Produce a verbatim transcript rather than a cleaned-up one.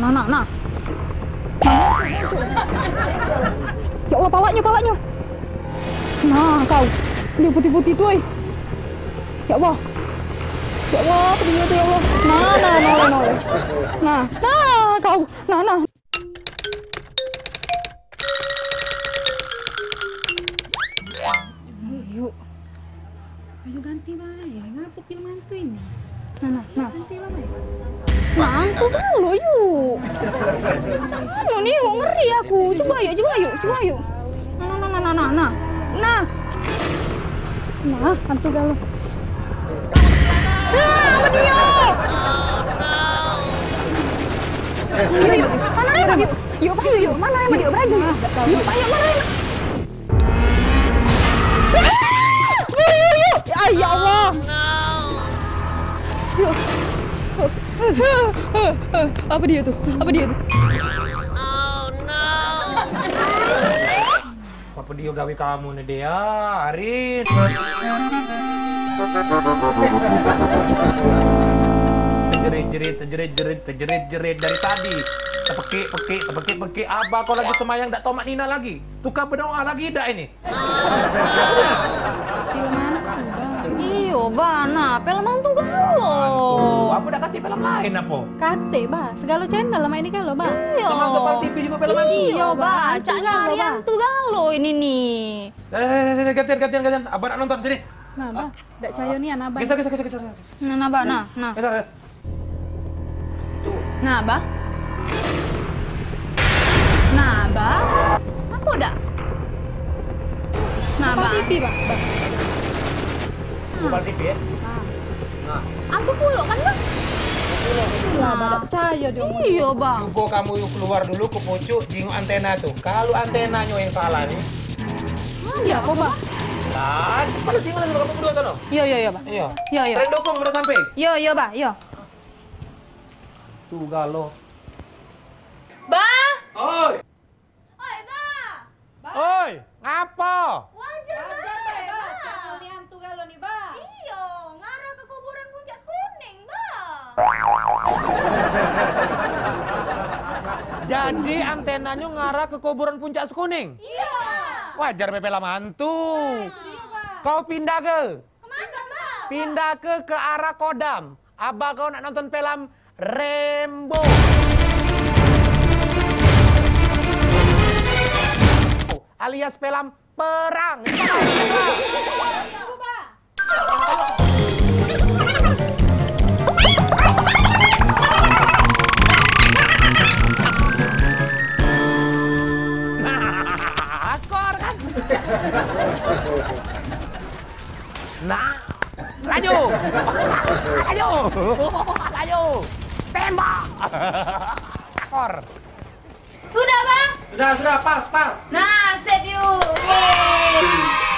Nah, nah, nah. Nah. Ya Allah, palaknyo, palaknyo. Nah, kau. Ini putih-putih tu, eh. Ya Allah. Ya Allah, pedih tu, ya Allah. Nah, nah, noleh, noleh. Nah, nah, kau. Nah, nah. Yuk, yuk. Ayo ganti bae. Ngapo film hantu ini? Nah, nah, nah. Ganti bae. Nah, hantu dulu, yuk. Macam mano ni, yuk? Ngeri aku. Cuba yuk, cuba yuk, cuba yuk. Nah, nah, nah, nah, nah, nah. Nah. Nah, hantu galo. Nah, apa dia? Yuk, yuk. Mano remote, yuk? Yuk, payu, yuk. Mano remote, yuk? Beraju, yuk. Yuk, payu, mano remote? Yuk, yuk, yuk. Ay, ya Allah. Yuk. Apa dia tu? Apa dia tu? Apa dia gawe kamu ni, Dea? Arin. Tejerit-jerit, tejerit-jerit, tejerit-jerit dari tadi. Tepekik-pekik, tepekik-pekik. Abah kau lagi semayang dak tomak Nina lagi. Tukang bedoa lagi dak ini? Film hantu, Bah. Iyo, Bah. Nah, film hantu galo. Hantu. Apa dak katik film lain apa? Katik, Bah. Segalo channel lemak ini galo, Bah. Iyo. Termasuk Pal T V jugo film hantu? Iyo, Bah. Cak nyari hantu galo ini ni. Eh, eh, eh, gantian, gantian, gantian. Abah nak nonton sini. Nah, Bah. Dak cayo nian, Abah. Geser, geser, geser, geser. Nah, nah, Bah, nah, nah. Geser, geser. Nah, Bah. Nah, Bah. Apo dak? Nah, Bah. T V, Bah. Bah. Buka T V, ya? Nah. Nah. Antu pulo kan, Bah? Lah, Bah, dak percayo dia omong. Iyo, Bah. Cubo kamu keluar dulu ke pucuk, jinguk antena tu. Kalu antenanyo yang salah ni. Nah, dia apo, Bah? Lah, cepat lah tinggal sama kamu berdua sana. Iyo, iyo, iyo, Bah. Iyo. Iyo, iyo. Tren dukung udah sampai. Iyo, iyo, Bah, iyo. Tu galo. Bah! Oi. Oi, Bah. Bah. Oi, ngapo? Wajar, Bah. Wajar, Bah. Bah. Cak ni antu galo ni, Bah. Iyo, ngarah ke kuburan Puncak Sekuning, Bah. Jadi antenanyo ngarah ke kuburan Puncak Sekuning? Iyo. Wajar be film antu. Nah, itu dia, Bah. Kau pindah ke? Kemano, Bah? Pindah ke, ke arah Kodam. Abah kau nak nonton film Rambo. Alias film perang. Itu mana? Itu, Bah. Nah, akor kan? Nah, laju. Laju. Laju. Tembak. Akor. Sudah, Bah? Sudah, sudah, pas, pas. Nah, sip yuk. Yeay.